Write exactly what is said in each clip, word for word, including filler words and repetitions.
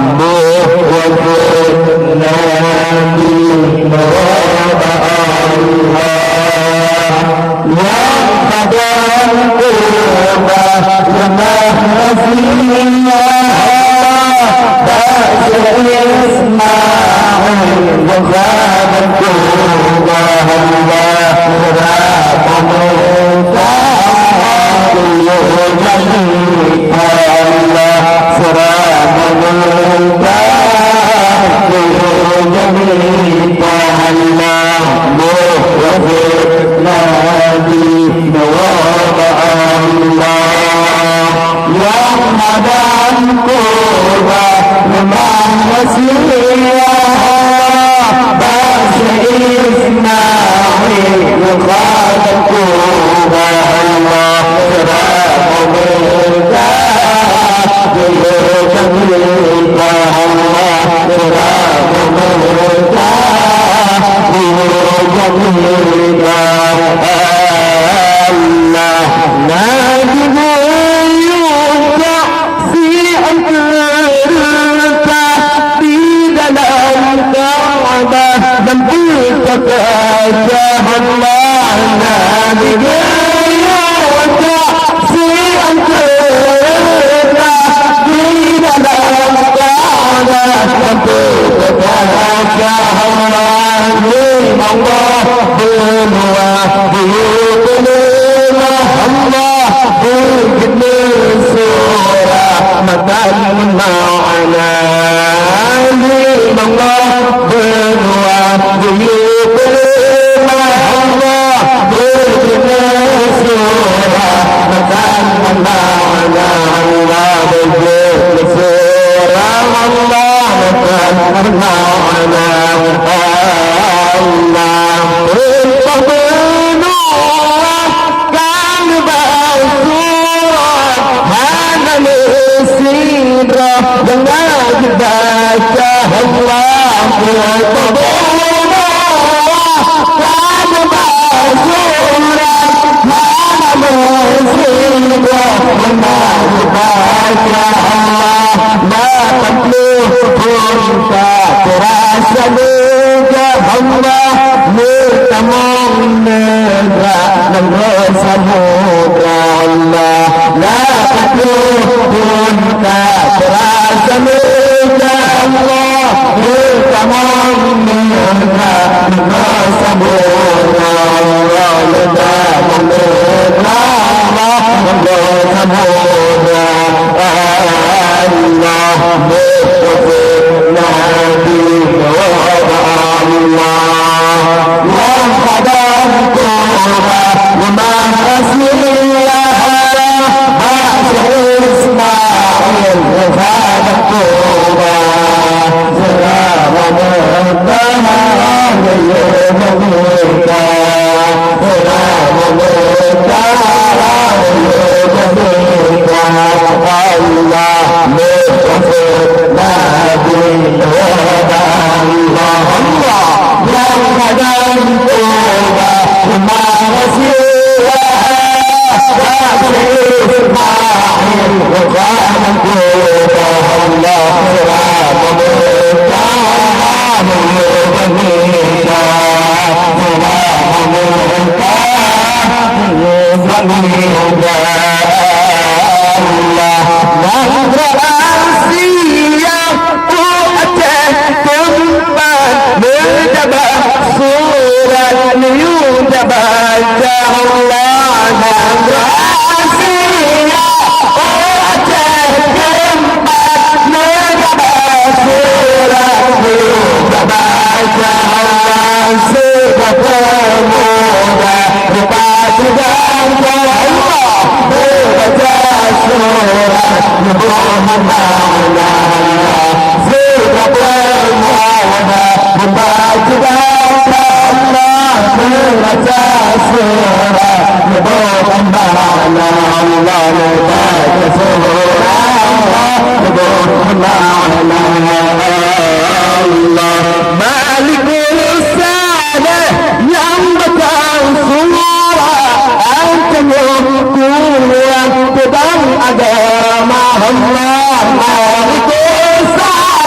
Boh wajéb Nabi, Allah, nyang kadang keubah leumah nasihat, bak Syekh Ismail Bukhari keubah Allah, sira meunurunkan Allah, sira meunurunkan Allah, Nabi, Nabi Allah, nyang madan keubah leumah nasihat, bak Syekh Ismail Bukhari keubah Allah, sira meunurunkan Siang keureuta di dalam Ka'bah, sampoe teubaca Allah, limong boh beunua, geuyue keuneuk Allah, beujeuet lé surah matan meumakna. Limong boh beunua, geuyue keuneuk Allah, beujeuet lé surah matan meumakna. Allah, beujeuet lé surah Allah matan meumakna. Allah, beunua, Ka neuba surat hana lé sidroe, deungon geubaca Allah meutuboh. Ka neuba surat hana lé sidroe, deungon geubaca Allah. Lapan ploh phon ka teurasa lé hamba, meutamong neugah nanggroe samudra Allah. Lapan ploh phon ka teurasa lé hamba, meutamong neugah nanggroe samudra Allah. Meutamong neugah nanggroe samudra Allah, Nabi Allah, nyang kadang keubah leumah nasihat, bak Syekh Ismail nyang kadang keubah, seulama meunan lé meuninggai. Malikul Salam nyang beutang suara, anteuk nyoe kuat peudong agama Allah. Malikul Salam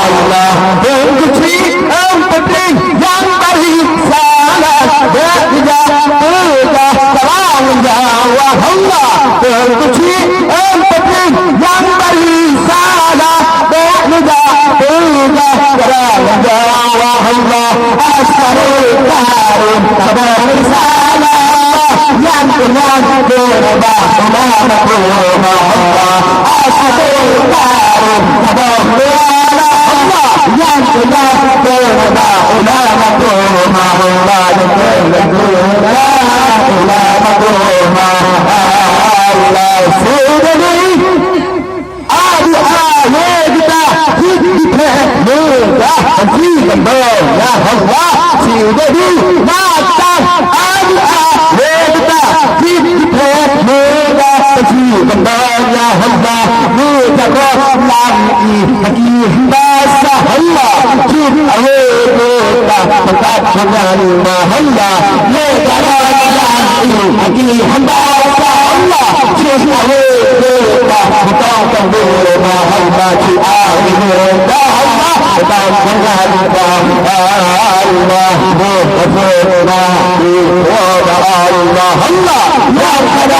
Allah, beuneuchi, em, peutrih nyang bari salah, bèk neujak peugah salah ngon nyawa Allah. Beuneuchi, em, peutrih nyang bari salah, bèk neujak peugah salah ngon nyawa Allah. Astaghfirullahalazim, saboh risalah nyang keunong keubah ulama Allah. Aduh, aduh, aduh, ya Allah, neujaga lam ié haki hamba sah Allah. Jeuet awé geutanyoe teukat deungon mahamba. Lé jalan lam ié haki hamba sah Allah. Jeuet awé geutanyoe teukat deungon mahamba. Jeuet awé geutanyoe teukat deungon mahamba. Allah, Allah, Allah, Allah.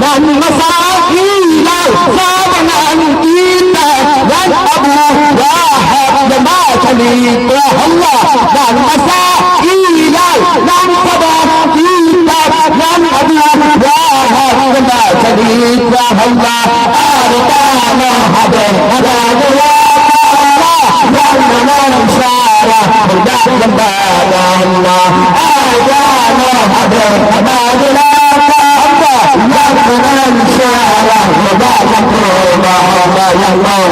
Nan masa ilai sabangan kita dan Abu Lahab dan baca Allah. Nan masa ilai nan saban kita dan Abu Lahab dan baca Allah. Ada tanah ada ada dua tanah yang menang syarah berdak lembaga Allah. Ada tanah ada ada dua tanah yang menang syarah berdak lembaga Allah.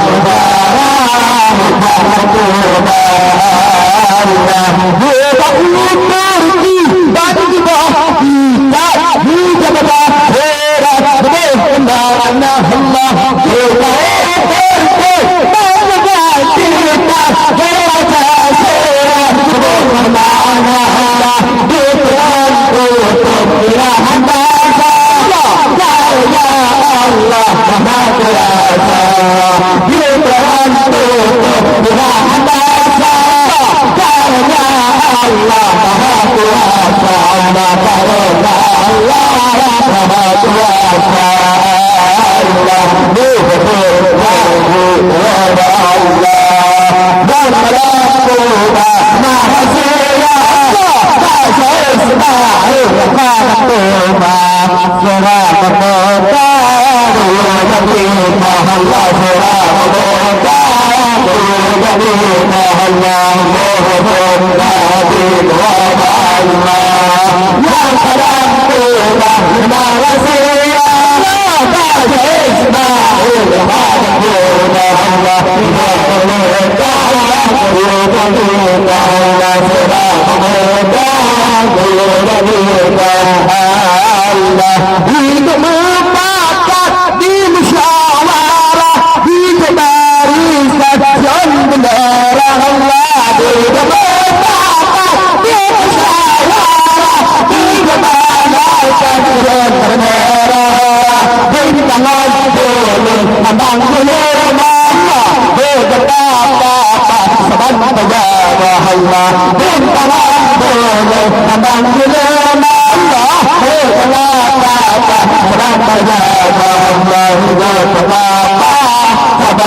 Hidup mufakat di musyawarah, hidup barisan John bendera Allah. Hidup mufakat di musyawarah, hidup barisan John bendera Allah. Rintangan boleh pandang bulu mata, hidup apa-apa saban penjaga Allah. Rintangan boleh pandang bulu mata, hidup apa-apa saban penjaga Allah. Hidup apa-apa